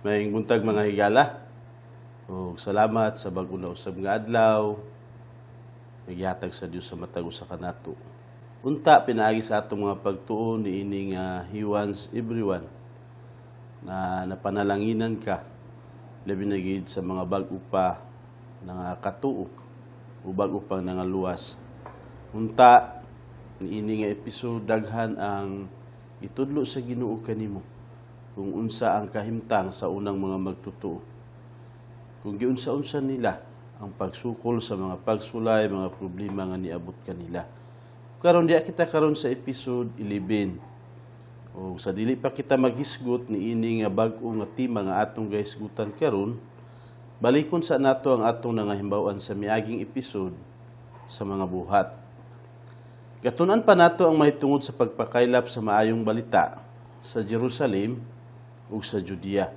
Maayong buntag, mga higala. Ug salamat sa bag-o na usab nga adlaw nga gihatag sa Dios sa matag usa kanato. Unta pinaagi sa atong mga pagtuo niini nga He wants everyone na napanalanginan ka, labi na gid sa mga bag-o pa nga katuo o bag-o pang nangaluwas. Unta niini nga episode, daghan ang itudlo sa Ginoo kanimo kung unsa ang kahimtang sa unang mga magtotoo. Kung giunsa-unsa nila ang pagsukol sa mga pagsulay, mga problema nga niabot kanila. Karon, diha kita karon sa episode 11. O sa dili pa kita maghisgot niini nga bag-o nga tema nga atong gahisgutan karon, balikon sa nato ang atong nangahimbaw-an sa miaging episode sa mga buhat. Gatunan pa nato ang mahitungod sa pagpakaylap sa maayong balita sa Jerusalem ug sa Judea.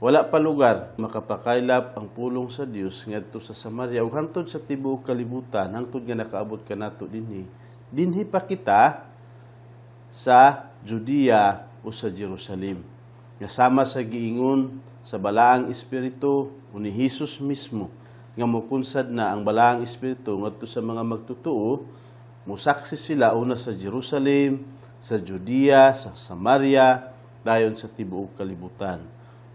Wala pa lugar makapakaylap ang pulong sa Dios ngadto sa Samaria ug hangtod sa tibuok kalibutan, hangtod nga nakaabot kanato dinhi. Dinhi pa kita sa Judea o sa Jerusalem. Nga sama sa giingon sa Balaang Espiritu o ni Jesus mismo nga mukunsad na ang Balaang Espiritu ngadto sa mga magtotoo, musaksi sila una sa Jerusalem, sa Judea, sa Samaria, dayon sa tibuok kalibutan.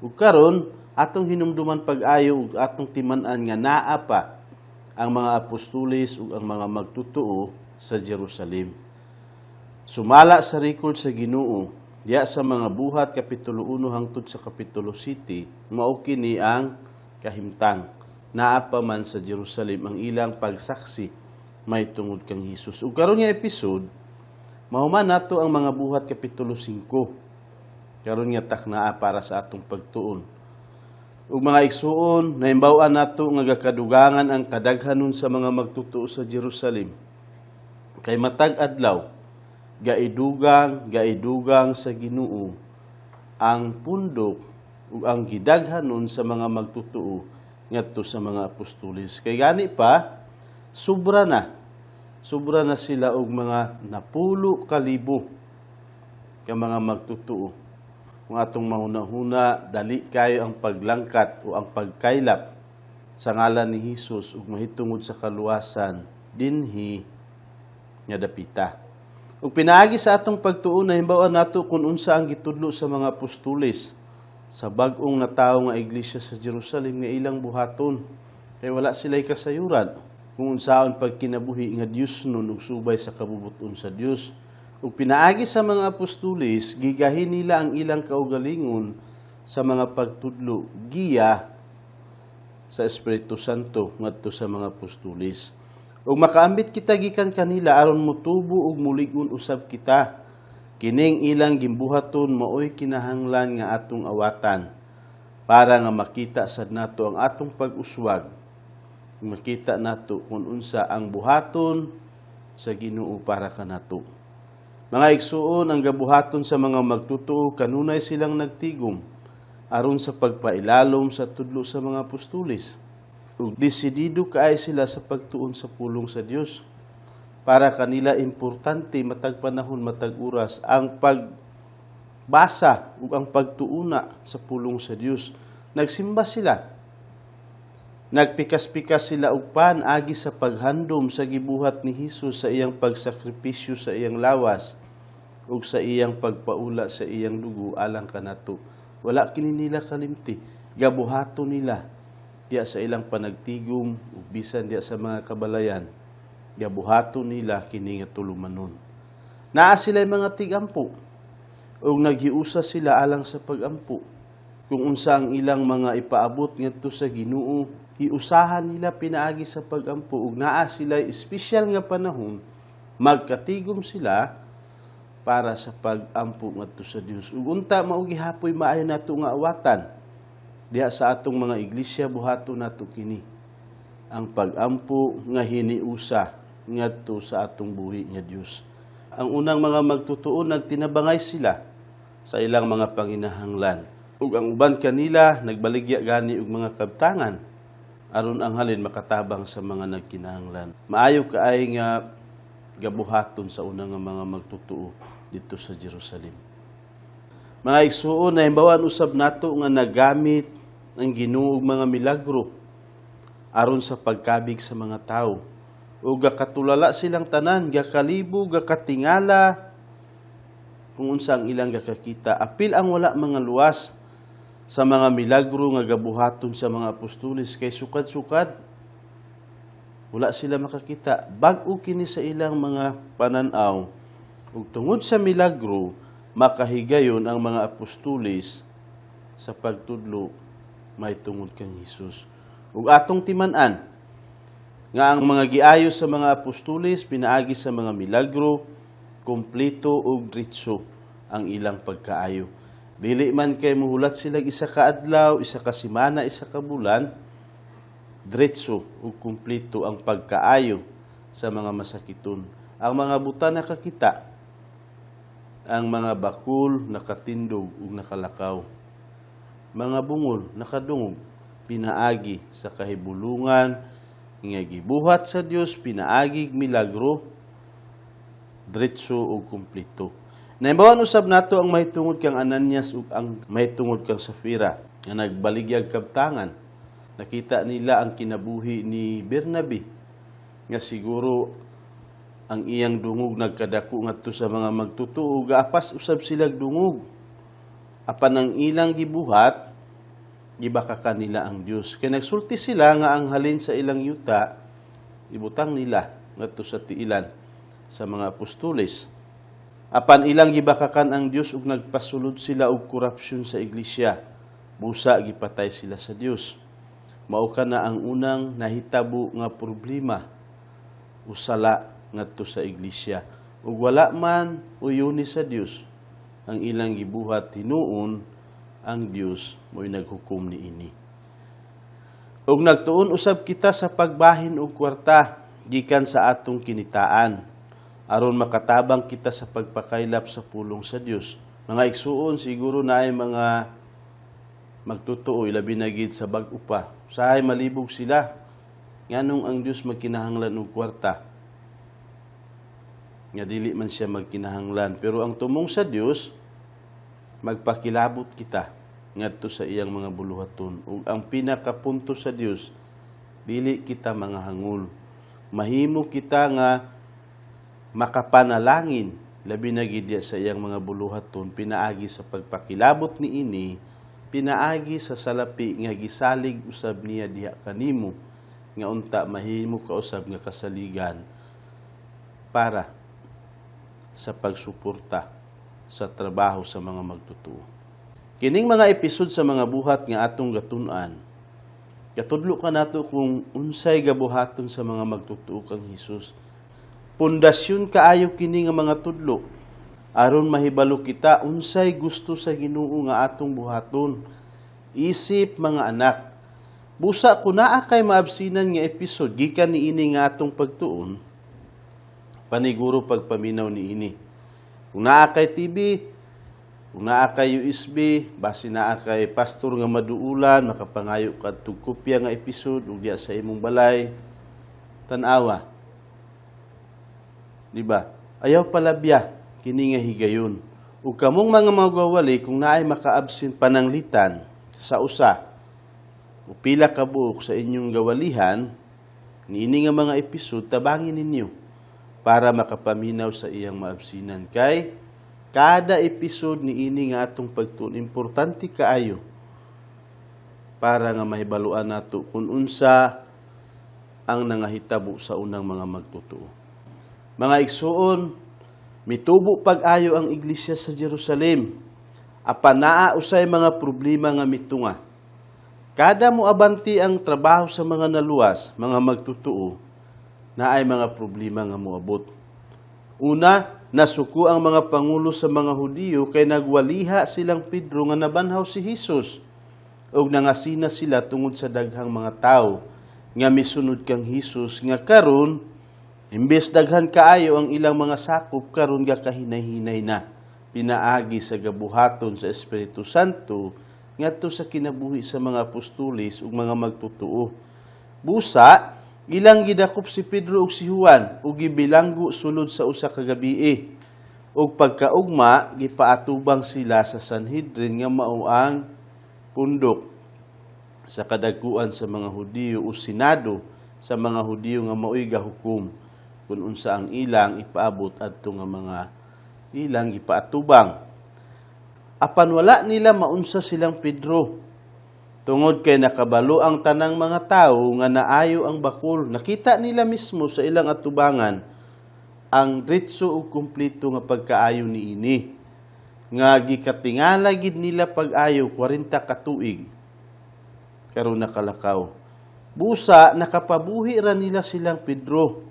Ug karon, atong hinumduman pag-ayo ug atong timan-an nga naa pa ang mga apostoles ug ang mga magtotoo sa Jerusalem. Sumala sa record sa Ginoo diya sa mga Buhat kapitulo 1 hangtod sa kapitulo 7, mao kini ang kahimtang. Naa pa man sa Jerusalem ang ilang pagsaksi may tungod kang Hesus. Ug karon nga episode, mahuman nato ang mga Buhat kapitulo 5. Karon nga taknaa para sa atong pagtuon. Ug mga igsuon, nahimbaw-an nato nga gakadugangan ang kadaghanon sa mga magtotoo sa Jerusalem. Kay matag adlaw, gaidugang, gaidugang sa Ginoo ang pundok ug ang gidaghanon sa mga magtotoo ngadto sa mga apostoles. Kay gani pa, sobra na. Sobra na sila og mga napulo kalibo ka mga magtotoo. Kung atong mahuna-huna, dali kayo ang paglangkat o ang pagkaylap sa ngalan ni Hesus ug mahitungod sa kaluwasan dinhi nga dapita. Ug pinaagi sa atong pagtuo, nahimbaw-an nato kung unsa ang gitudlo sa mga apostoles sa bag-ong natawo nga iglesia sa Jerusalem nga ilang buhaton, kay wala sila'y kasayuran kung unsaon pagkinabuhi nga Dios nun ug subay sa kabubuton sa Dios. Ug pinaagi sa mga apostoles, gigahin nila ang ilang kaugalingon sa mga pagtudlo giya sa Espiritu Santo ngadto sa mga apostoles. Ug makaambit kita gikan kanila aron motubo ug mulig-on usab kita. Kining ilang gimbuhaton maoy kinahanglan nga atong awatan para nga makita sad nato ang atong pag-uswag. Makita nato kung unsa ang buhaton sa Ginoo para kanato. Mga igsuon, ang gabuhaton sa mga magtotoo, kanunay silang nagtigom aron sa pagpailalom sa tudlo sa mga apostoles. Ug desidido kaay sila sa pagtuon sa pulong sa Dios. Para kanila, importante matag panahon, matag oras ang pagbasa ug ang pagtuuna sa pulong sa Dios. Nagsimba sila. Nagpikas-pikas sila og pan agi sa paghandom sa gibuhat ni Hesus sa iyang pagsakripisyo sa iyang lawas ug sa iyang pagpaula sa iyang dugo alang kanato. Wala kini nila kalimti. Gabuhato nila diya sa ilang panagtigom ug bisan diya sa mga kabalayan. Gabuhato nila kini nga tulumanon. Naa sila mga tigampo ug naghiusa sila alang sa pagampo. Kung unsa ang ilang mga ipaabot ngadto sa Ginoo, hiusahan nila pinaagi sa pagampo, ug naa sila espesyal nga panahon magkatigom sila para sa pagampo ngadto sa Dios. Ug unta mao gihapoy maayo nato nga awatan diha sa atong mga iglesia, buhaton nato kini ang pagampo nga hiniusa ngadto sa atong buhi nga Dios. Ang unang mga magtotoo, nagtinabangay sila sa ilang mga panginahanglan. Ug ang uban kanila nagbaligya gani og mga kabtangan aron ang halin makatabang sa mga nagkinahanglan. Maayo kaay nga gabuhaton sa unang nga mga magtotoo dito sa Jerusalem. Mga igsuon, nahibawan usab nato nga nagamit ang Ginoo og mga milagro aron sa pagkabig sa mga tawo. O gakatulala silang tanan, gakalibo, gakatingala kung unsa ang ilang gakakita. Apil ang wala mga luwas sa mga milagro nga gabuhaton sa mga apostoles kay sukad-sukad wala sila makakita. Bag-o kini sa ilang mga pananaw. Ug tungod sa milagro, makahigayon ang mga apostoles sa pagtudlo may tungod kang Hesus. Ug atong timan-an nga ang mga giayo sa mga apostoles pinaagi sa mga milagro, kumpleto ug diretso ang ilang pagkaayo. Dili man kay muhulat sila isa ka adlaw, isa ka semana, isa ka bulan, diretso ug kumpleto ang pagkaayo sa mga masakiton. Ang mga buta nakakita, ang mga bakul nakatindog ug nakalakaw. Mga bungol nakadungog pinaagi sa kahibulungan nga gibuhat sa Dios pinaagig milagro, diretso ug kumpleto. Nahibawan usab nato ang mahitungod kang Ananias ug ang mahitungod kang Safira nga nagbaligyag kabtangan. Nakita nila ang kinabuhi ni Bernabe nga siguro ang iyang dungog nagkadako ngadto sa mga magtutuo, gaapas usab sila dungog. Apan ang ilang gibuhat, gibaka nila ang Dios. Kay nagsulti sila nga ang halin sa ilang yuta ibutang nila ngadto sa tiilan sa mga apostoles. Apan ilang gibakakan ang Dios ug nagpasulod sila og korupsyon sa iglesia. Busa gipatay sila sa Dios. Mao kana ang unang nahitabo nga problema, usala ngadto sa iglesia. Ug wala man uyuni sa Dios ang ilang gibuhat, hinuon ang Dios mo'y naghukom niini. Ug nagtuon usab kita sa pagbahin og kwarta gikan sa atong kinitaan aron makatabang kita sa pagpakaylap sa pulong sa Dios. Mga igsuon, siguro naay mga magtotoo, ilabi na gid sa bag-o pa. Usahay malibog sila. Nganong ang Dios magkinahanglan og kwarta? Nga dili man siya magkinahanglan. Pero ang tumong sa Dios, magpakilabot kita ngadto sa iyang mga buluhaton. Ug ang pinakapunto sa Dios, dili kita mga hangul. Mahimo kita nga makapanalangin, labi na gid sa iyang mga buluhaton, pinaagi sa pagpakilabot niini, pinaagi sa salapi nga gisalig usab niya diha kanimo, nga unta mahimo ka usab nga kasaligan para sa pagsuporta sa trabaho sa mga magtutuo. Kining mga episode sa mga buhat nga atong gatun-an, gatudlo ka nato kung unsay gabuhaton sa mga magtutuo kang Hesus. Pundasyon kaayo kini nga mga tudlo aron mahibalo kita unsay gusto sa Ginoo nga atong buhaton isip mga anak. Busa kung naa kay maabsinan nga episode gikan niini nga atong pagtuon, paniguro pagpaminaw niini. Kung naa kay TV, kung naa kay USB, basi naa kay pastor nga maduulan, makapangayo ka tug kopya nga episode ug diya sa imong balay tan-awa. Di ba? Ayaw palabya kini nga higayon. Ug kamong mga magwawali, kung naay maka-absent pananglitan sa usa o pila ka buok sa inyong gawalihan, niini nga mga episode, tabangin ninyo para makapaminaw sa iyang maabsinan, kay kada episode niini nga atong pagtuon importante kaayo para nga mahibaluan nato kung unsa ang nangahitabo sa unang mga magtotoo. Mga igsuon, mitubo pag-ayo ang iglesia sa Jerusalem. Apan naa usay mga problema nga mitunga. Kada moabante ang trabaho sa mga naluwas, mga magtotoo, naay mga problema nga moabot. Una, nasuko ang mga pangulo sa mga Hudiyo kay nagwaliha silang Pedro nga nabanhaw si Hesus. Ug nangasina sila tungod sa daghang mga tao nga misunod kang Hesus nga karon, imbes daghan kaayo ang ilang mga sakop, karon gakahinay-hinay na pinaagi sa gabuhaton sa Espiritu Santo ngadto sa kinabuhi sa mga apostoles ug mga magtotoo. Busa ilang gidakop si Pedro ug si Juan ug gibilanggo sulod sa usa ka gabii. Ug pagkaugma gipaatubang sila sa Sanhedrin nga mao ang pundok sa kadagkuan sa mga Hudiyo o senado sa mga Hudiyo nga mao'y gahukom kung unsa ang ilang ipaabot adto nga mga ilang gipaatubang. Apan wala nila maunsa silang Pedro tungod kay nakabalo ang tanang mga tawo nga naayo ang bakul. Nakita nila mismo sa ilang atubangan ang diretso ug kumpleto nga pagkaayo niini nga gikatingala gid nila pag-ayo 40 ka tuig karon nakalakaw. Busa nakapabuhi ra nila silang Pedro.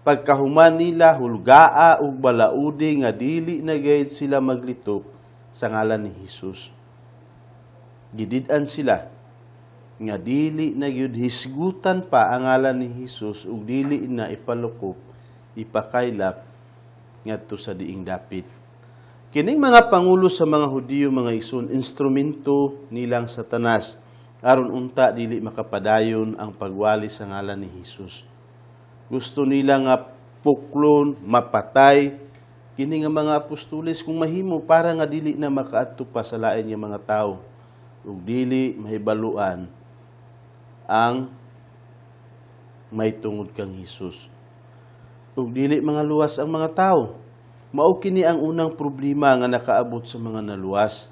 Pagkahuman nila hulgaa ug balaudi nga dili na gayud sila maglitok sa ngalan ni Hesus. Gidid-an sila nga dili na gyud hisgutan pa ang ngalan ni Hesus ug dili na ipalukop, ipakaylap ngadto sa diing dapit. Kining mga pangulo sa mga Hudiyo, mga igsoon, instrumento nilang Satanas aron unta dili makapadayon ang pagwali sa ngalan ni Hesus. Gusto nila nga puklon, mapatay kini nga mga apostoles kung mahimo para nga dili na makaadto pa sa lain nga mga tawo ug dili mahibaluan ang may tungod kang Hesus ug dili mga luwas ang mga tao. Mao kini ang unang problema nga nakaabot sa mga naluwas.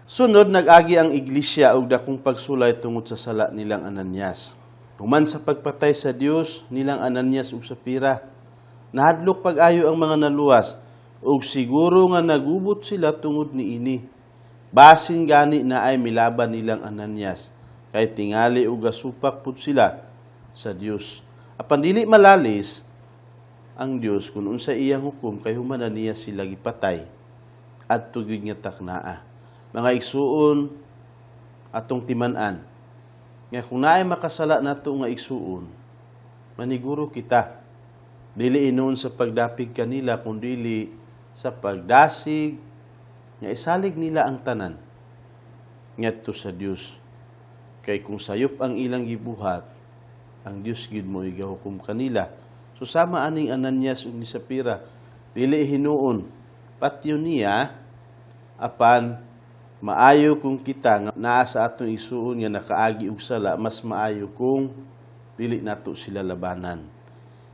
Sunod, nag-agi ang iglesia og dakong pagsulay tungod sa sala nilang Ananias. Human sa pagpatay sa Dios nilang Ananias ug Sapira, nahadlok pag-ayo ang mga naluwas ug siguro nga nagubot sila tungod niini. Basin gani na ay milaban nilang Ananias kay tingali ug gasupak pud sila sa Dios. Apan dili malalis ang Dios kung unsa iyang hukom kay human na niya sila gipatay adto gyud nga taknaa. Mga igsuon, atong timan-an nga kung naay makasala nato nga igsuon, maniguro kita. Dili inon sa pagdapig kanila kundili sa pagdasig nga isalig nila ang tanan ngadto sa Dios. Kay kung sayop ang ilang gibuhat, ang Dios gyud mo igahukom kanila. So sama aning Ananias ug ni Sapira, dili hinuon patyon niya, apan maayo kung kita nga naa sa atong igsuon nga nakaagi og sala, mas maayo kung dili nato sila labanan.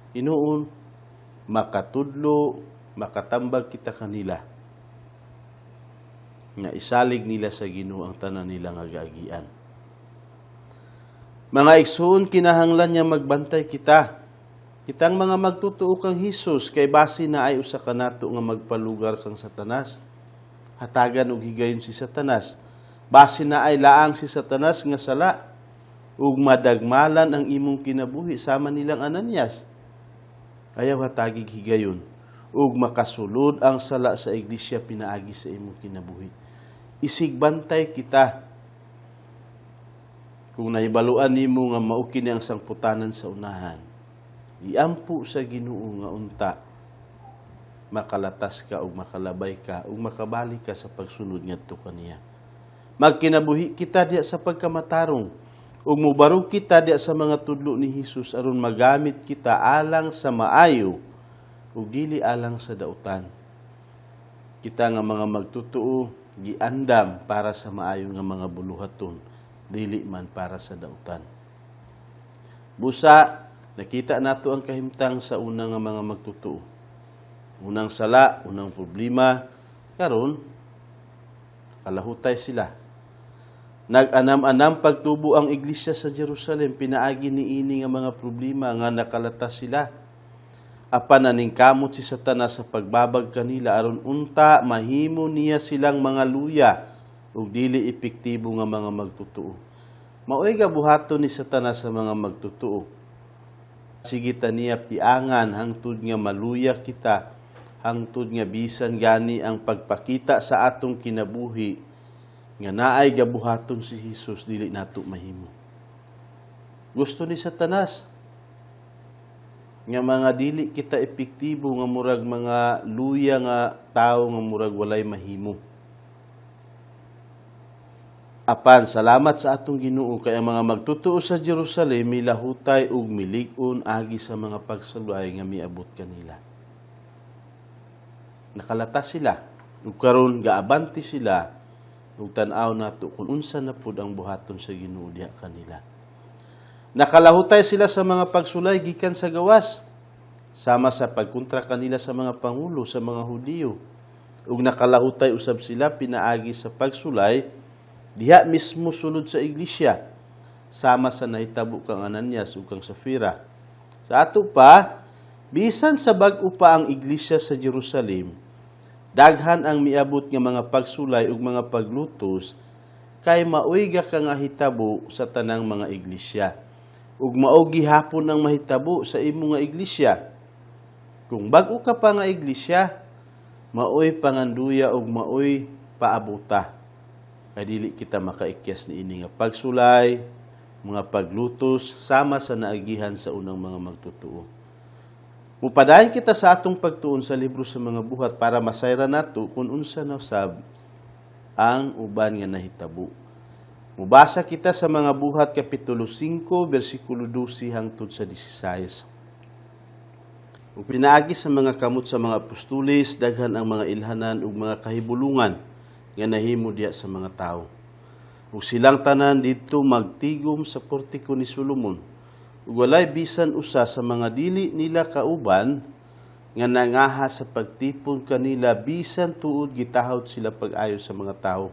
Hinuon makatudlo, makatambag kita kanila nga isalig nila sa Ginoo ang tanan nila nga gaagian. Mga igsuon, kinahanglan niya magbantay kita. Kitang mga magtutuo kang Hesus kay base na ay usa ka nato nga magpalugar kang Satanas. Hatagan og higayon si Satanas. Base na ay laang si Satanas nga sala ug madagmalan ang imong kinabuhi sama nilang Ananias. Ayaw hatagig higayon ug makasulod ang sala sa iglesia pinaagi sa imong kinabuhi. Isigbantay kita. Kung nahibaluan nimo nga mao kini ang sangputanan sa unahan, iampo sa Ginoo nga unta makalatas ka ug makalabay ka ug makabalik ka sa pagsunod ngadto kaniya. Magkinabuhi kita diya sa pagkamatarong ug mobarog kita diya sa mga tudlo ni Hesus aron magamit kita alang sa maayo ug dili alang sa dautan. Kita nga mga magtutuo giandam para sa maayo nga mga buluhaton, dili man para sa dautan. Busa nakita nato ang kahimtang sa una nga mga magtutuo. Unang sala, unang problema, karon kalahutay sila. Nag-anam-anam pagtubo ang iglesia sa Jerusalem, pinaagi niini nga mga problema nga nakalatas sila. Apan naningkamot si Satanas sa pagbabag kanila aron unta mahimo niya silang mga luya ug dili epektibo nga mga magtutuo. Mao'y gabuhaton ni Satanas sa mga magtutuo. Sige ta niya piangan hangtod nga maluya kita, hangtod nga bisan gani ang pagpakita sa atong kinabuhi nga naay gabuhaton si Hesus dili nato mahimo. Gusto ni Satanas nga mga dili kita epektibo, nga murag mga luya nga tawo nga murag walay mahimo. Apan salamat sa atong Ginoo kay ang mga magtutuo sa Jerusalem milahutay ug milig-on agi sa mga pagsulay nga miabot kanila. Nakalatas sila. Ug karon gaabante sila ug tan-aw nato kung unsa na pud ang buhaton sa Ginoo diha kanila. Nakalahutay sila sa mga pagsulay gikan sa gawas, sama sa pagkontra kanila sa mga pangulo sa mga Hudiyo. Ug nakalahutay usab sila pinaagi sa pagsulay diha mismo sulod sa iglesia, sama sa nahitabo kang Ananias ug kang Safira. Sa ato pa, bisan sa bag-o pa ang iglesia sa Jerusalem, daghan ang miabot nga mga pagsulay ug mga paglutos kay maoy gakangahitabo sa tanang mga iglesia. Ug mao gihapon ang mahitabo sa imo nga iglesia. Kung bag-o ka pa nga iglesia, maoy panganduya ug maoy paabuta. Kay dili kita makaikyas niini nga pagsulay, mga paglutos sama sa naagihan sa unang mga magtotoo. Mupadayon kita sa atong pagtuon sa libro sa mga Buhat para masayran nato kung unsa na usab ang uban nga nahitabo. Mubasa kita sa mga Buhat kapitulo 5 bersikulo 12 hangtod sa 16. Ug pinaagi sa mga kamot sa mga apostoles, daghan ang mga ilhanan ug mga kahibulungan nga nahimo diha sa mga tawo. Ug silang tanan didto magtigom sa portiko ni Solomon. Ug walay bisan usa sa mga dili nila kauban nga nangaha sa pagtipon kanila, bisan tuod gitahod sila pag-ayo sa mga tawo.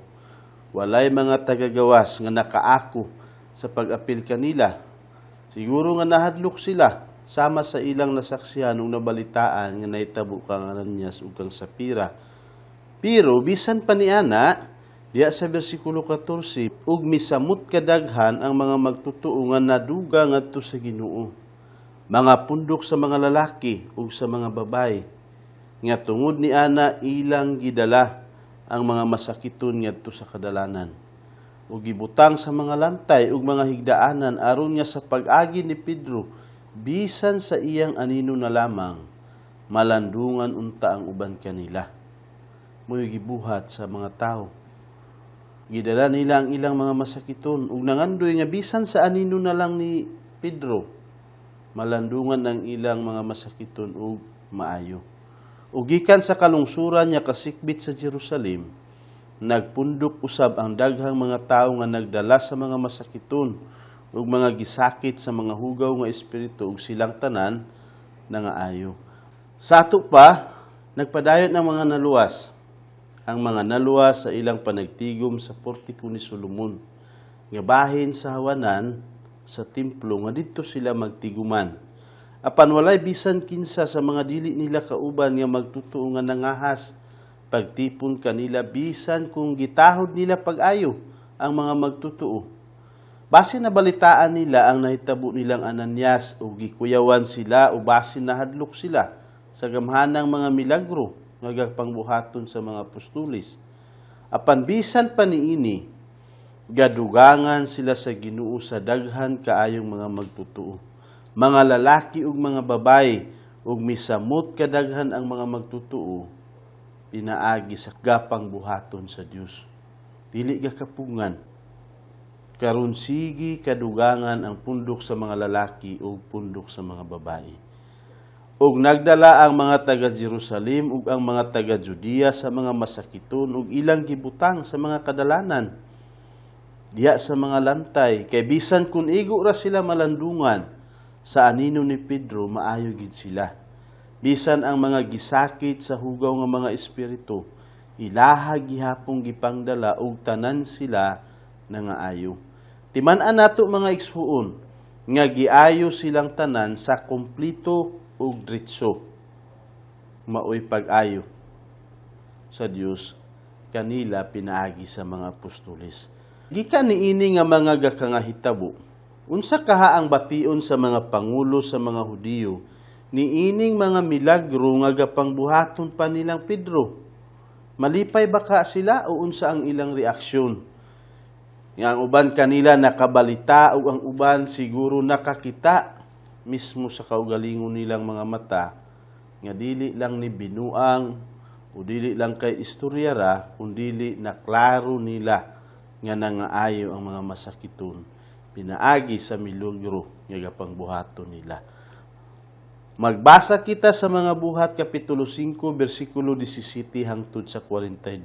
Walay mga tagagawas nga nakaako sa pag-apil kanila. Siguro nga nahadlok sila sama sa ilang nasaksihan ug nabalitaan nga nahitabo kang Ananias ug kang Sapira. Pero bisan pa niana, diya sa bersikulo 14, ug misamot kadaghan ang mga magtotoo nga naduga ngadto sa Ginoo. Mga pundok sa mga lalaki ug sa mga babaye nga tungod ni ana ilang gidala ang mga masakiton ngadto sa kadalanan ug gibutang sa mga lantay ug mga higdaanan, aron nga sa pag-agi ni Pedro, bisan sa iyang anino na lamang, malandungan unta ang uban kanila. Mo'y gibuhat sa mga tao. Gidala nila ang ilang mga masakiton ug nangandoy nga bisan sa anino na lang ni Pedro, malandungan ang ilang mga masakiton ug maayo. Ug gikan sa kalungsuran nga kasikbit sa Jerusalem, nagpundok usab ang daghang mga tawo nga nagdala sa mga masakiton ug mga gisakit sa mga hugaw nga espiritu, ug silang tanan nangaayo. Sa ato pa, nagpadayon ang mga naluwas. Ang mga naluwas sa ilang panagtigom sa portiko ni Solomon, nga bahin sa hawanan sa templo nga didto sila magtiguman. Apan walay bisan kinsa sa mga dili nila kauban nga magtotoo nga nangahas pagtipon kanila, bisan kung gitahod nila pag-ayo ang mga magtotoo. Base nabalitaan nila ang nahitabo nilang Ananias o gikuyawan sila o base nahadlok sila sa gamhanang mga milagro nga gapangbuhaton sa mga apostoles. Apan bisan pa niini, gadugangan sila sa Ginoo sa daghan kaayong mga magtotoo, mga lalaki ug mga babaye, ug misamot kadaghan ang mga magtotoo pinaagi sa gapang buhaton sa Dios. Dili ga kapungan. Karon sige kadugangan ang pundok sa mga lalaki ug pundok sa mga babae. Ug nagdala ang mga taga Jerusalem ug ang mga taga Judea sa mga masakiton ug ilang gibutang sa mga kadalanan diha sa mga lantay, kay bisan kun igo ra sila malandungan sa anino ni Pedro, maayo gid sila. Bisan ang mga gisakit sa hugaw nga mga espiritu, ilaha gihapong gipangdala ug tanan sila nangaayo. Timan-an nato, mga igsuon, nga giayo silang tanan sa kompleto ug diretso. Maoy pag-ayo sa Dios kanila pinaagi sa mga apostoles. Gikan niini nga mga gakangahitabo, unsa kaha ang bation sa mga pangulo sa mga Hudiyo niining mga milagro nga gapangbuhaton pa nilang Pedro? Malipay ba ka sila o unsa ang ilang reaksyon? Nga ang uban kanila nakabalita o ang uban siguro nakakita mismo sa kaugalingon nilang mga mata nga dili lang ni binuang o dili lang kay istorya ra, kundili na klaro nila nga nangaayo ang mga masakiton pinaagi sa milagro nga gapangbuhaton nila. Magbasa kita sa Mga Buhat Kapitulo 5 bersikulo 17 hangtod sa 42.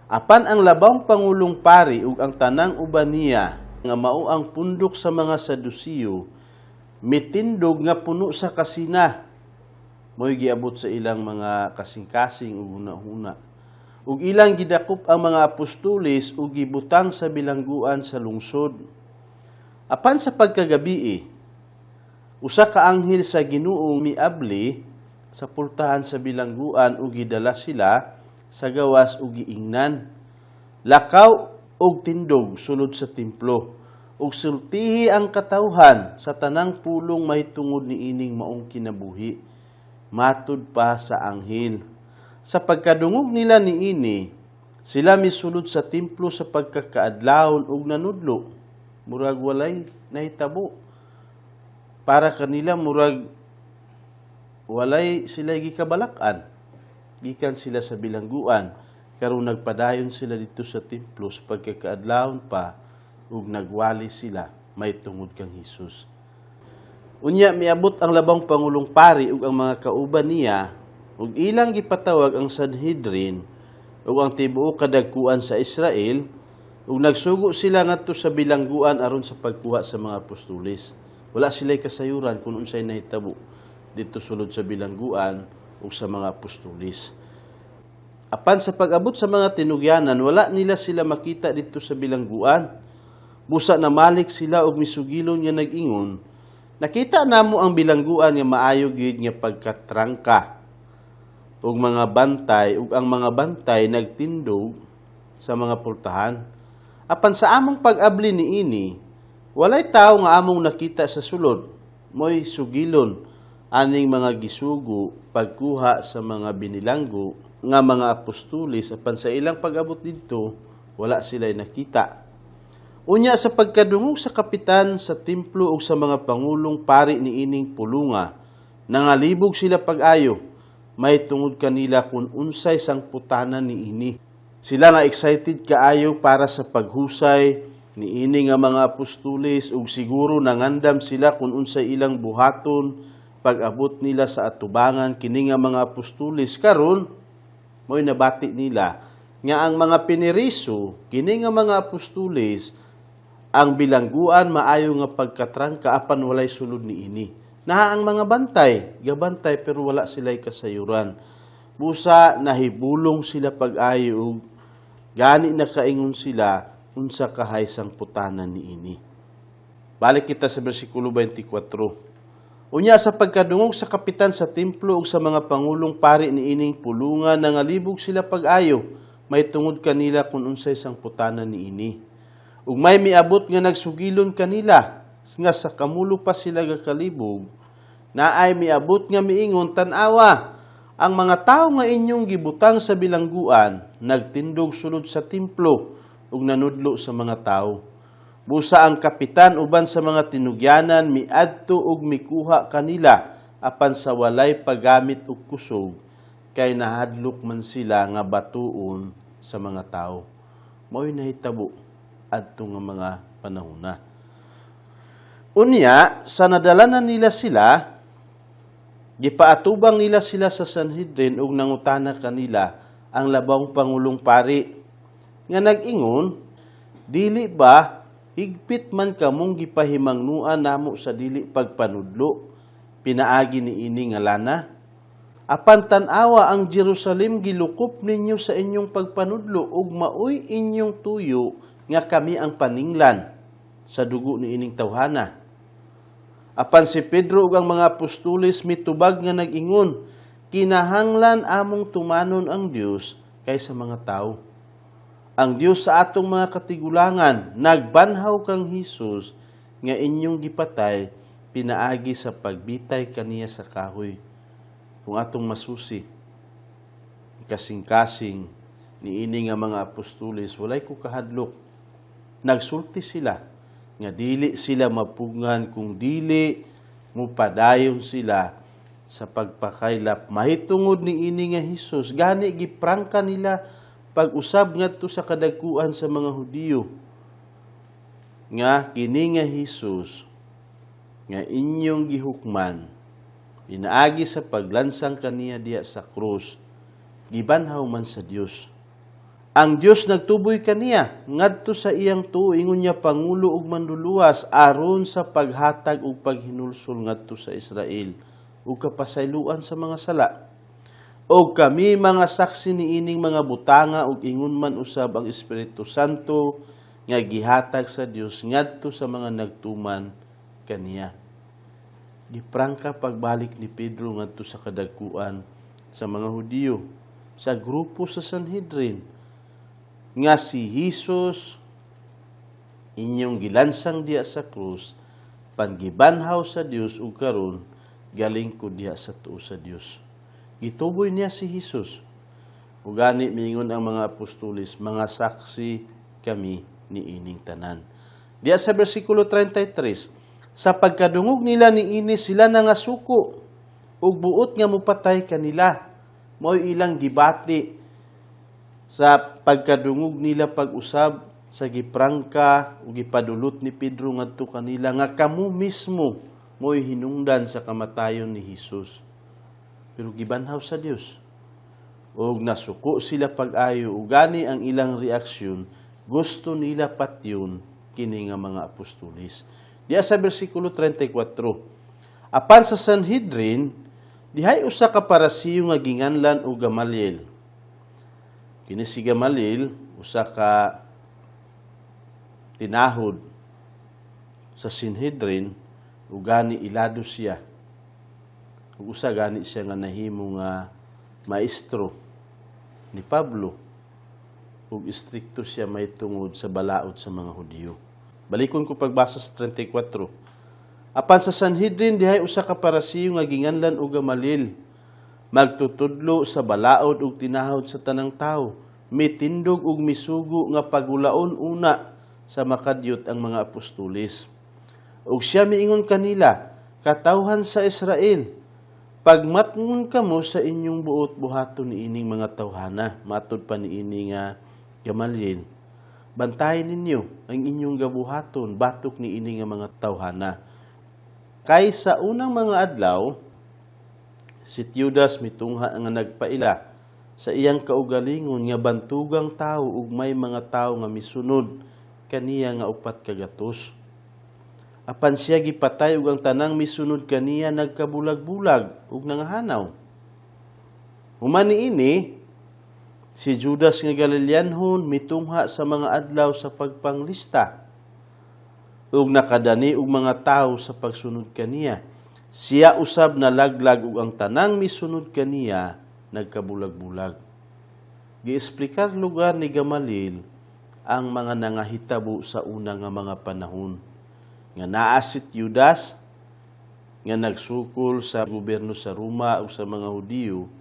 Apan ang labawng pangulong pari ug ang tanang uban niya nga mao ang pundok sa mga Sadusiyo mitindog nga puno sa kasina. Mo'y giabot sa ilang mga kasing-kasing ug hunahuna. Ug ilang gidakop ang mga apostoles ug gibutang sa bilangguan sa lungsod. Apan sa pagkagabii, usa ka anghel sa Ginoo miabli sa pultahan sa bilangguan ug gidala sila sa gawas ug giingnan, "Lakaw og tindog sulod sa templo ug sultihi ang katawhan sa tanang pulong mahitungod niining maong kinabuhi." Matud pa sa anghel, sa pagkadungog nila niini, sila misulod sa templo sa pagkakaadlawon ug nanudlo. Murag walay nahitabo. Para kanila, murag walay sila gikabalak-an. Gikan sila sa bilangguan, karon nagpadayon sila dito sa templo sa pagkakaadlawon pa ug nagwali sila mahitungod kang Hesus. Unya miabot ang labawng pangulong pari ug ang mga kauban niya ug ilang gipatawag ang Sanhedrin ug ang tibuok kadagkuan sa Israel ug nagsugo sila ngadto sa bilangguan aron sa pagkuha sa mga apostoles. Wala sila'y kasayuran kung unsay nahitabo dito sulod sa bilangguan ug sa mga apostoles. Apan sa pag-abot sa mga tinugyanan, wala nila sila makita dito sa bilangguan. Busa namalik sila og misugilon nga nag-ingon, "Nakita namo ang bilangguan nga maayo gyud nga pagkatrangka ug mga bantay, ug ang mga bantay nagtindog sa mga pultahan. Apan sa among pag-abli niini, walay tawo nga among nakita sa sulod." Mo'y sugilon aning mga gisugo pagkuha sa mga binilanggo nga mga apostoles, apan sa ilang pag-abot didto, wala sila nakita. Unya sa pagkadungog sa kapitan sa templo ug sa mga pangulong pari niining pulunga, nangalibog sila pag-ayo mahitungod kanila kung unsay sangputanan niini. Sila nga excited kaayo para sa paghusay niini nga mga apostoles ug siguro nangandam sila kung unsay ilang buhaton pag-abot nila sa atubangan kini nga mga apostoles. Karon mo'y nabati nila nga ang mga piniriso kini nga mga apostoles, ang bilangguan maayo nga pagkatrangka apan walay sulod niini. Naa ang mga bantay, gabantay, pero wala sila'y kasayuran. Busa nahibulong sila pag-ayo ug gani nakaingon sila unsa kahay sangputanan niini. Balik kita sa bersikulo 24. Unya sa pagkadungog sa kapitan sa templo ug sa mga pangulong pari niining pulungan, nangalibog sila pag-ayo mahitungod kanila kung unsay sangputanan niini. Ug may miabot nga nagsugilon kanila nga sa kamulo pa sila gakalibog, naay miabot nga miingon, "Tan-awa, ang mga tawo nga inyong gibutang sa bilangguan nagtindog sulod sa templo ug nanudlo sa mga tawo." Busa ang kapitan uban sa mga tinugyanan miadto ug mikuha kanila, apan sa walay paggamit og kusog kay nahadlok man sila nga batuon sa mga tawo. Mao'y nahitabo adto nga mga panahona. Unya, sa nadala na nila sila, gipaatubang nila sila sa Sanhedrin ug nangutana kanila ang labawng pangulong pari nga nag-ingon, "Dili ba higpit man kamong gipahimangnuan namo sa dili pagpanudlo pinaagi niini nga lana? Apan tan-awa, ang Jerusalem gilukop ninyo sa inyong pagpanudlo ug maoy inyong tuyo nga kami ang paninglan sa dugo niining tawhana." Apan si Pedro ug ang mga apostoles mitubag nga nag-ingon, "Kinahanglan among tumanon ang Dios kaysa mga tawo. Ang Dios sa atong mga katigulangan nagbanhaw kang Hesus nga inyong gipatay pinaagi sa pagbitay kaniya sa kahoy." Kung atong masusi, kasing-kasing niini nga mga apostoles, walay ko kahadlok. Nagsulti sila nga dili sila mapugngan kung dili mupadayon sila sa pagpakaylap mahitungod niini nga Hesus. Gani giprangka nila pag-usab ngadto sa kadagkuan sa mga Hudiyo nga kini nga Hesus nga inyong gihukman Pinaagi sa paglansang kaniya diya sa krus, gibanhaw man sa Dios. Ang Dios nagtuboy kaniya ngadto sa iyang tuo, ingon niya pangulo ug manluluwas, aron sa paghatag ug paghinulsol ngadto sa Israel ug kapasayloan sa mga sala. Og kami mga saksi niining mga butanga, ug ingon man usab ang Espiritu Santo nga gihatag sa Dios ngadto sa mga nagtuman kaniya. Giprangka pagbalik ni Pedro ngadto sa kadagkuan sa mga Hudiyo, sa grupo sa Sanhedrin, nga si Jesus inyong gilansang diya sa krus, panggibanhaw sa Dios, ug karon galingkod diha sa tuo sa Dios. Gituboy niya si Jesus. Ug gani miingon ang mga apostoles, mga saksi kami niining tanan. Diya sa bersikulo 33, sa pagkadungog nila niini, sila nangasuko ug buot nga mupatay kanila. Mao'y ilang gibati sa pagkadungog nila pag-usab sa giprangka ug gipadulot ni Pedro ngadto kanila nga kamo mismo mo'y hinungdan sa kamatayon ni Hesus, pero gibanhaw sa Dios. Og nasuko sila pag-ayo, ug gani ang ilang reaksyon, gusto nila patyon kini nga mga apostoles. Diya sa bersikulo 34, apan sa Sanhedrin, dihay usa ka Parisiyo nga ginganlan og Gamaliel. Kini si Gamaliel, usa ka tinahod sa Sanhedrin, ug gani ilado siya. Ug usa gani siya nga nahimo nga maestro ni Pablo, ug istrikto siya may tungod sa balaod sa mga Hudiyo. Balikon ko pagbasa sa 34. Apan sa Sanhedrin, dihay usa ka Parisiyo nga ginganlan og Gamaliel, magtutudlo sa balaod ug tinahod sa tanang tawo. Mitindog ug misugo nga pagulaon una sa makadyot ang mga apostoles. Ug siya miingon kanila, "Katawhan sa Israel, pagmatngon kamo sa inyong buot buhaton niining mga tawhana." Matod pa niini nga Gamaliel, bantayan ninyo ang inyong gabuhaton batok niini nga mga tawhana. Kay sa unang mga adlaw, si Teudas mitungha nga nagpaila sa iyang kaugalingon nga bantugang tao, ug may mga tao nga misunod kaniya nga 400. Apan siya gipatay, ug ang tanang misunod kaniya nagkabulag-bulag ug nangahanaw. Human niini, si Judas nga Galileanhon mitungha sa mga adlaw sa pagpanglista ug nakadani og mga tawo sa pagsunod kaniya. Siya usab nalaglag, ug ang tanang misunod kaniya nagkabulag-bulag. Giesplikar lugar ni Gamaliel ang mga nangahitabo sa una nga mga panahon nga naa si Judas nga nagsukol sa gobyerno sa Roma ug sa mga Hudiyo,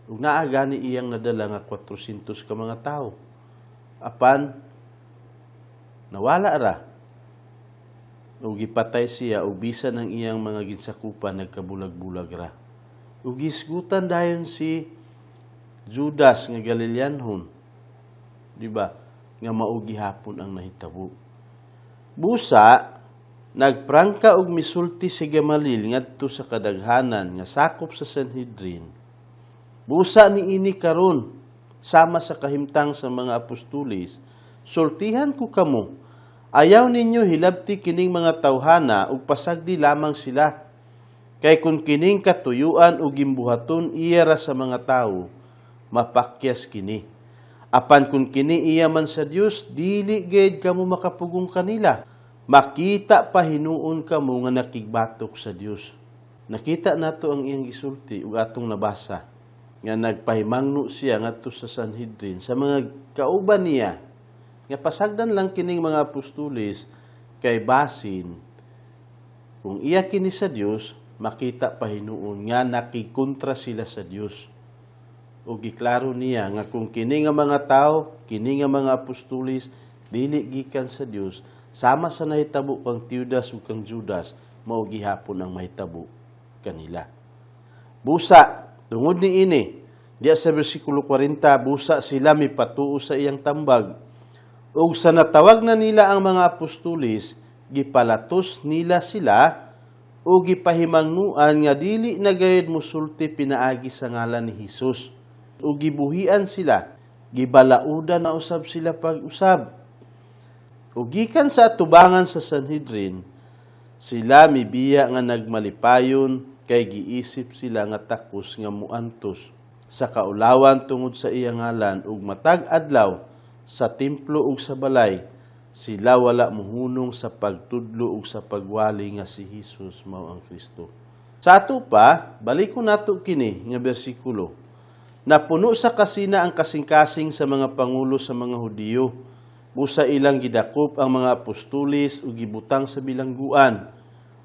ug naa gani iyang nadala nga 400 ka mga tawo. Apan nawala ra ug gipatay siya, ug bisan ang iyang mga ginsakupan nagkabulag-bulag ra. Ug gisgutan dayon si Judas nga Galileanhon, di ba, nga mao gihapon ang nahitabo. Busa nagprangka og misulti si Gamaliel ngadto sa kadaghanan nga sakop sa Sanhedrin. "Busa niini karon, sama sa kahimtang sa mga apostoles, sultihan ko kamo. Ayaw ninyo hilabti kining mga tawhana ug pasagdi lamang sila. Kay kung kining katuyuan o gimbuhaton iya ra sa mga tawo, mapakyas kini. Apan kung kini iya man sa Dios, dili gid kamo makapugong kanila. Makita pa hinuon kamo nga nakigbatok sa Dios." Nakita nato ang iyang gisulti ug atong nabasa nga nagpahimangno siya ngadto sa Sanhedrin, sa mga kauban niya, nga pasagdan lang kining mga apostoles, kay basin kung iya kini sa Dios, makita pa hinuon nga nakikontra sila sa Dios. Ug giklaro niya nga kung kini nga mga tawo, kini nga mga apostoles, dili gikan sa Dios, sama sa nahitabo kang Teudas ug kang Judas, mao gihapon ang mahitabo kanila. Busa, tungod ni ini, diya sa bersikulo 40, busa sila mipatuo sa iyang tambag. Ug sa natawag na nila ang mga apostoles, gipalatos nila sila. Ug gipahimangnuan nga dili na gayud musulti pinaagi sa ngalan ni Hesus. Ug gibuhian sila, gibalaudan na usab sila pag-usab. Ug gikan sa atubangan sa Sanhedrin, sila mibiya nga nagmalipayon kay giisip sila nga takos nga muantos sa kaulawan tungod sa iyang ngalan. Ug matag adlaw sa templo ug sa balay sila wala muhunong sa pagtudlo ug sa pagwali nga si Hesus mao ang Kristo. Sa ato pa, balikon nato kini nga bersikulo. Napuno sa kasina ang kasing-kasing sa mga pangulo sa mga Hudiyo. Busa ilang gidakop ang mga apostoles ug gibutang sa bilangguan.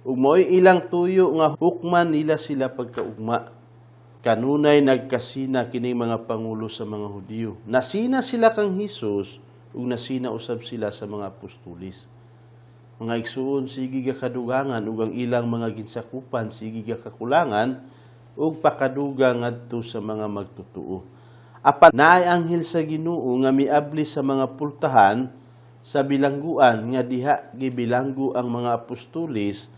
Ug mao'y ilang tuyo nga hukman nila sila pagkaugma. Kanunay nagkasina kining mga pangulo sa mga Hudiyo. Nasina sila kang Hesus ug nasina usab sila sa mga apostoles. Mga igsuon, sige ga kadugangan ug ang ilang mga ginsakupan sige ga kakulangan ug pakadugang ngadto sa mga magtutuo. Apan naay anghel sa Ginoo nga miabli sa mga pultahan sa bilangguan nga diha gibilanggo ang mga apostoles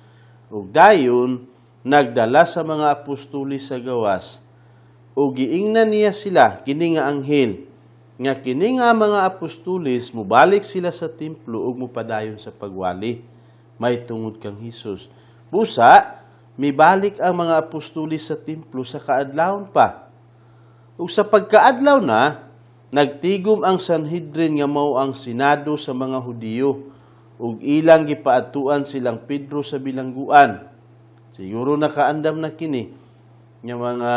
ug dayon nagdala sa mga apostoles sa gawas. Ug giingnan niya sila, kini nga anghel, nga kini nga mga apostoles mubalik sila sa templo ug mupadayon sa pagwali may tungod kang Hesus. Busa mibalik ang mga apostoles sa templo sa kaadlawon pa. Ug sa pagkaadlaw na, nagtigom ang Sanhedrin nga mao ang senado sa mga Hudiyo ug ilang gipaadtuan silang Pedro sa bilangguan. Siguro nakaandam na kini nga mga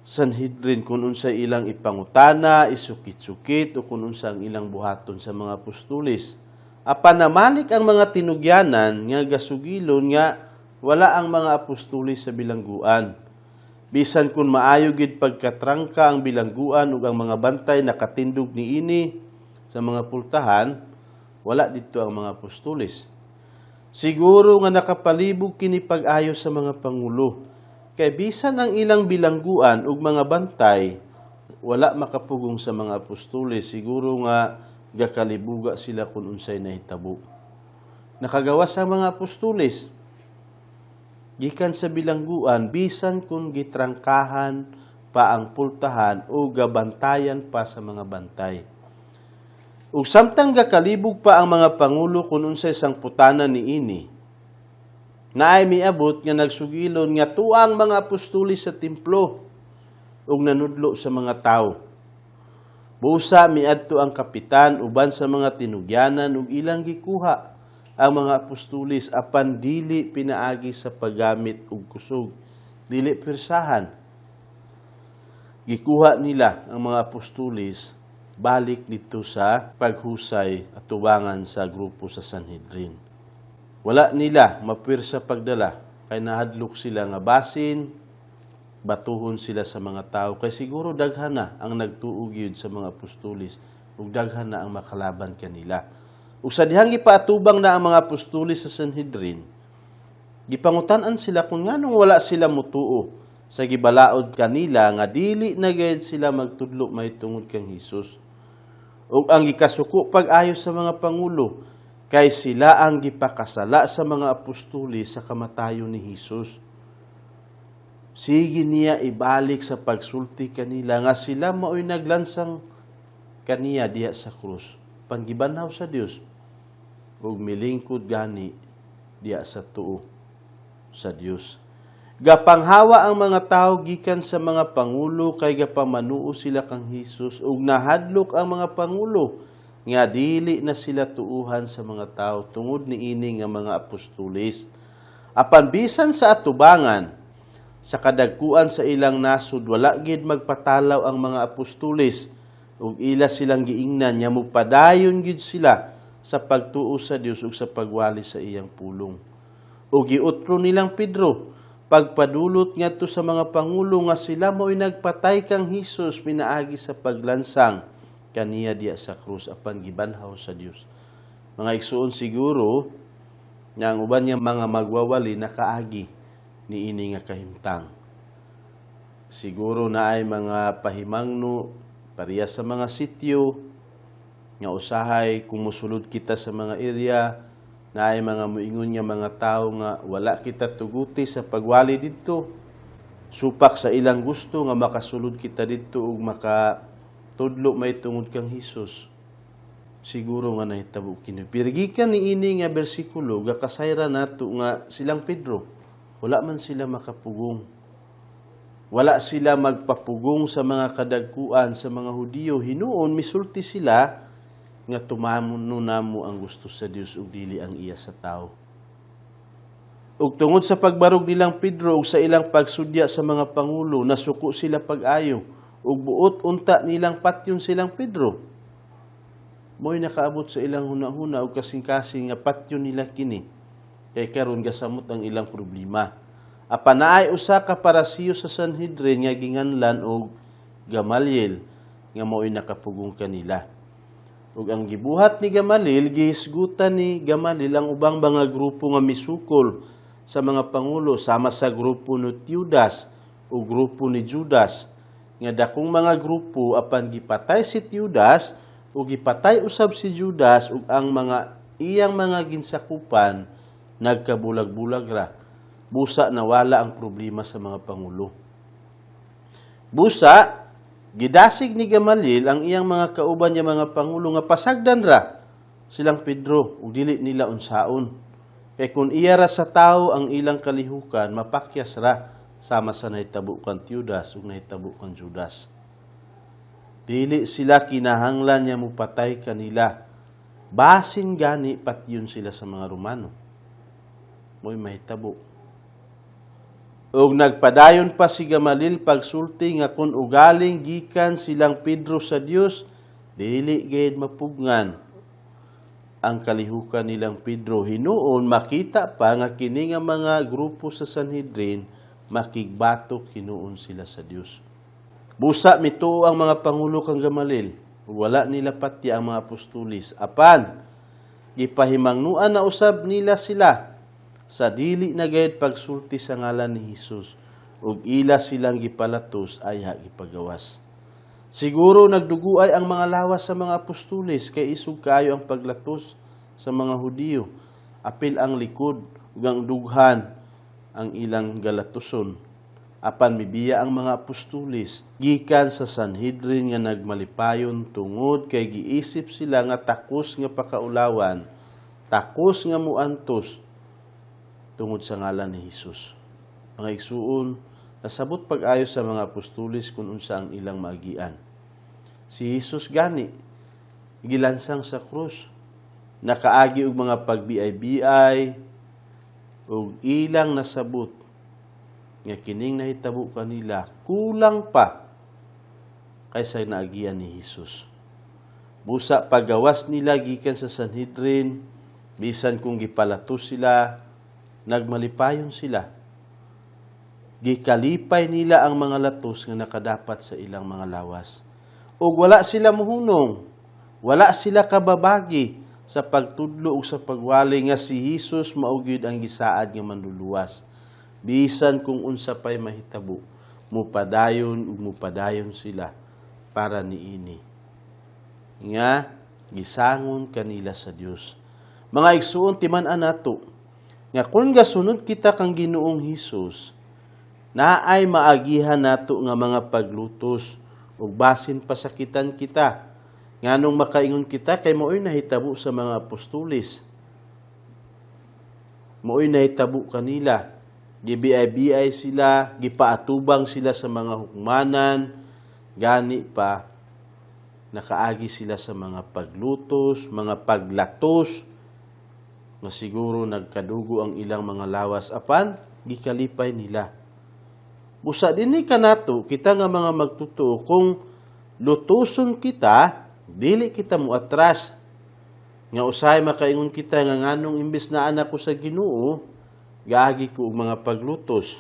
Sanhedrin kung unsay ilang ipangutana, isukit-sukit o kung unsa ang ilang buhaton sa mga apostoles. Apan namalik ang mga tinugyanan nga gasugilon nga wala ang mga apostoles sa bilangguan. Bisan kung maayo gid pagkatrangka ang bilangguan ug ang mga bantay nakatindog niini sa mga pultahan, wala didto ang mga apostoles. Siguro nga nakapalibog kini pag-ayo sa mga pangulo. Kay bisan ang ilang bilangguan ug mga bantay wala makapugong sa mga apostoles, siguro nga gakalibuga sila kung unsay nahitabo. Nakagawas ang mga apostoles gikan sa bilangguan bisan kung gitrangkahan pa ang pultahan o gabantayan pa sa mga bantay. Ug samtang gakalibog pa ang mga pangulo kung unsay sangputanan niini, naay miabot nga nagsugilon nga tuang mga apostoles sa templo ug nanudlo sa mga tawo. Busa miadto ang kapitan uban sa mga tinugyanan ug ilang gikuha ang mga apostoles, apan dili pinaagi sa paggamit og kusog, dili pirsahan. Gikuha nila ang mga apostoles balik didto sa paghusay at tubangan sa grupo sa Sanhedrin. Wala nila mapirsa pagdala kay nahadlok sila nga basin batuhon sila sa mga tao, kay siguro daghan na ang nagtuo gyud sa mga apostoles ug daghan na ang makalaban kanila. Ug sa dihang gipaatubang na ang mga apostoles sa Sanhedrin, gipangutan-an sila kung nganong wala sila mutuo sa gibalaod kanila nga dili na gayud sila magtudlo mahitungod kang Hesus. Ug ang gikasuko pag-ayo sa mga pangulo kay sila ang gipakasala sa mga apostoles sa kamatayon ni Hesus. Sige niya ibalik sa pagsulti kanila nga sila mao'y naglansang kaniya diha sa krus. Panggibanhaw sa Dios ug milingkod gani diha sa tuo sa Dios. Gapanghawa ang mga tao gikan sa mga pangulo kay gapamanuo sila kang Hesus, ug nahadlok ang mga pangulo nga dili na sila tuuhan sa mga tao tungod niini nga mga apostoles. Apan bisan sa atubangan sa kadagkuan sa ilang nasod, wala gid magpatalaw ang mga apostoles ug ila silang giingnan nga mopadayon gid sila sa pagtuo sa Dios ug sa pagwali sa iyang pulong. Ug giutro nilang Pedro pagpadulot ngadto sa mga pangulo nga sila mao'y nagpatay kang Hesus pinaagi sa paglansang kaniya diya sa krus apan gibanhaw sa Dios. Mga igsuon, siguro nga ang uban nga mga magwawali nakaagi niini nga kahimtang. Siguro naay mga pahimangno pareha sa mga sityo nga usahay kung musulod kita sa mga area. Naay mga muingon nga mga tawo nga wala kita tuguti sa pagwali didto. Supak sa ilang gusto nga makasulod kita didto ug makatudlo may tungod kang Hesus. Siguro nga nahitabo kini. Pero gikan niini nga bersikulo, gakasayra nato nga silang Pedro, wala man sila makapugong. Wala sila magpapugong sa mga kadagkuan sa mga Hudiyo. Hinuon misulti sila nga tumanon namo ang gusto sa Dios ug dili ang iya sa tao. Ug tungod sa pagbarog nilang Pedro ug sa ilang pagsudya sa mga pangulo, nasuko sila pag-ayo ug buot unta nilang patyon silang Pedro. Mo'y nakaabot sa ilang hunahuna ug kasing-kasing nga patyon nila kini kay karon gasamot ang ilang problema. Apan naay usa ka Parisiyo sa Sanhedrin nga ginganlan og Gamaliel nga mao'y nakapugong kanila. Ug ang gibuhat ni Gamaliel, gihisgutan ni Gamaliel ang ubang mga grupo nga misukol sa mga pangulo, sama sa grupo ni Teudas o grupo ni Judas nga dakong mga grupo. Apan gipatay si Teudas o gipatay usab si Judas ug ang mga iyang mga ginsakupan nagkabulag-bulag ra. Busa nawala ang problema sa mga pangulo. Busa gidasig ni Gamaliel ang iyang mga kauban nga mga pangulo nga pasagdan ra silang Pedro ug dili nila unsaon. Kay kung iya ra sa tao ang ilang kalihukan, mapakyas ra sama sa nahitabo kan Teudas ug nahitabo kan Judas. Dili sila kinahanglan niya mupatay kanila. Basin gani patyon sila sa mga Romano. Mo'y mahitabo. Ug nagpadayon pa si Gamaliel pagsulti nga kung ugaling gikan silang Pedro sa Dios, dili gayud mapugngan ang kalihukan nilang Pedro. Hinuon makita pa nga kini nga mga grupo sa Sanhedrin makigbatok hinuon sila sa Dios. Busa mituo ang mga pangulo kang Gamaliel ug wala nila patya ang mga apostolis. Apan gipahimangnuan na usab nila sila sa dili na gayud pagsulti sa ngalan ni Hesus ug ila silang gipalatos ayha gipagawas. Siguro nagduguay ang mga lawas sa mga apostoles kay isog kaayo ang paglatos sa mga Hudiyo. Apil ang likod ug ang dughan ang ilang galatuson. Apan mibiya ang mga apostoles gikan sa Sanhedrin nga nagmalipayon tungod kay giisip sila nga takos nga pakaulawan, takos nga muantos tungod sa ngalan ni Hesus. Mga igsuon, nasabot pag-ayo sa mga apostoles kung unsa ang ilang maagian. Si Hesus gani gilansang sa krus. Nakaagi og mga pagbiay-biay ug ilang nasabot nga kining nahitabo kanila kulang pa kaysa naagian ni Hesus. Busa pagawas nila gikan sa Sanhedrin, bisan kung gipalatos sila, nagmalipayon sila. Gikalipay nila ang mga latos nga nakadapat sa ilang mga lawas. Ug wala sila muhunong, wala sila kababagi sa pagtudlo ug sa pagwali nga si Hesus mao gyud ang gisaad nga manluluwas. Bisan kung unsa pay mahitabo, mupadayon ug mupadayon sila para niini nga gisangon kanila sa Dios. Mga igsuon, timan-an nato nga kung gasunod kita kang Ginoong Hesus, naay maagihan nato nga mga paglutos ug basin pasakitan kita. Nganong makaingon kita? Kay mao'y nahitabo sa mga apostoles. Mao'y nahitabo kanila. Gibiay-biay sila, gipaatubang sila sa mga hukmanan, gani pa nakaagi sila sa mga paglutos, mga paglatos, nga siguro nagkadugo ang ilang mga lawas apan gikalipay nila. Busa dinhi kanato kita nga mga magtotoo, kung lutuson kita, dili kita muatras. Nga usahay makaingon kita nga nganong imbes na anak ko sa Ginoo, gaagi ko og mga paglutos.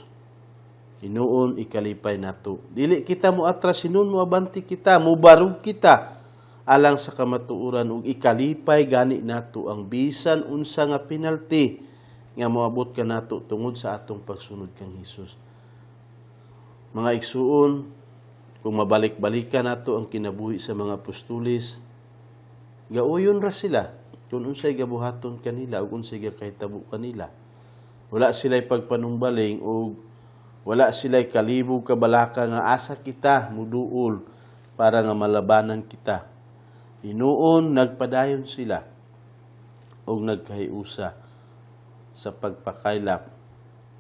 Hinuon ikalipay nato. Dili kita muatras, hinuon moabante kita, mubarog kita alang sa kamatuoran ug ikalipay gani nato ang bisan unsa nga penalty nga moabot kanato tungod sa atong pagsunod kang Hesus. Mga igsuon, kung mabalik-balikan nato ang kinabuhi sa mga apostoles, gauyon ra sila. Kung unsay gabuhaton kanila ug unsay gakahitabo kanila. Wala sila'y pagpanumbaling ug wala sila'y kalibog, kabalaka nga asa kita muduol para nga malabanan kita. Hinuon nagpadayon sila ug nagkahiusa sa pagpakaylap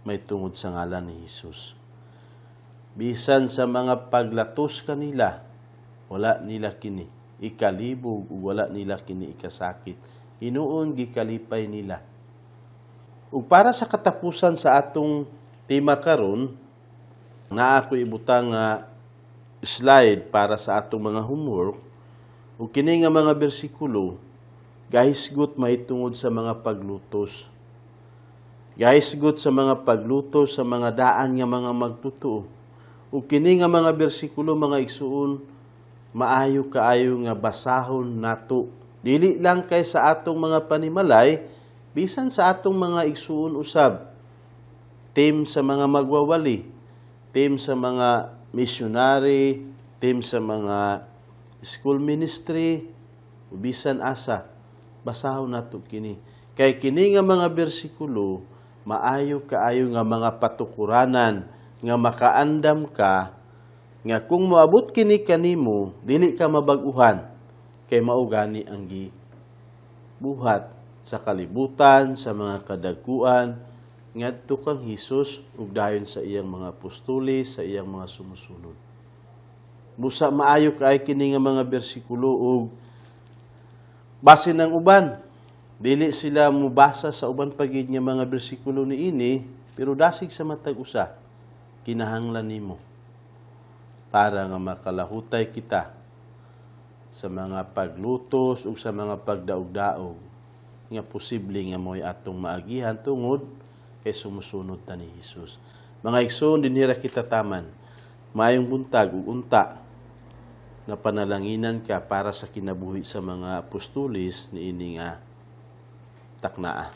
may tungod sa ngalan ni Hesus. Bisan sa mga paglatos kanila, wala nila kini ikalibog ug wala nila kini ikasakit. Hinuon gikalipay nila. Ug para sa katapusan sa atong tema karon, naa ko ibutang nga slide para sa atong mga homework, ug kini nga mga bersikulo gahisgot mahitungod sa mga paglutos. Gahisgot sa mga paglutos sa mga daan nga mga magtotoo. Ug kini nga mga bersikulo, mga igsuon, maayo kaayo nga basahon nato. Dili lang kay sa atong mga panimalay, bisan sa atong mga igsuon usab. Team sa mga magwawali, team sa mga missionary, team sa mga school ministry, bisan asa, basahon nato kini. Kay kini nga mga bersikulo, maayo kaayo nga mga patukuranan nga makaandam ka nga kung moabot kini kanimo, dili ka mabag-uhan kay mao gani ang gibuhat sa kalibutan sa mga kadagkuan ngadto kang Hesus ug dayon sa iyang mga apostoles, sa iyang mga sumusunod. Busa maayo kay kini nga mga bersikulo ug basin ng uban dili sila mubasa sa uban pa gid nga mga bersikulo niini, pero dasig sa matag usa kinahanglan nimo para nga makalahutay kita sa mga paglutos ug sa mga pagdaog-daog nga posible nga mo'y atong maagihan tungod kay sumusunod ta ni Hesus. Mga igsoon, dinhira kita taman. Maayong buntag ug unta nga panalanginan ka para sa kinabuhi sa mga apostoles niini nga taknaa.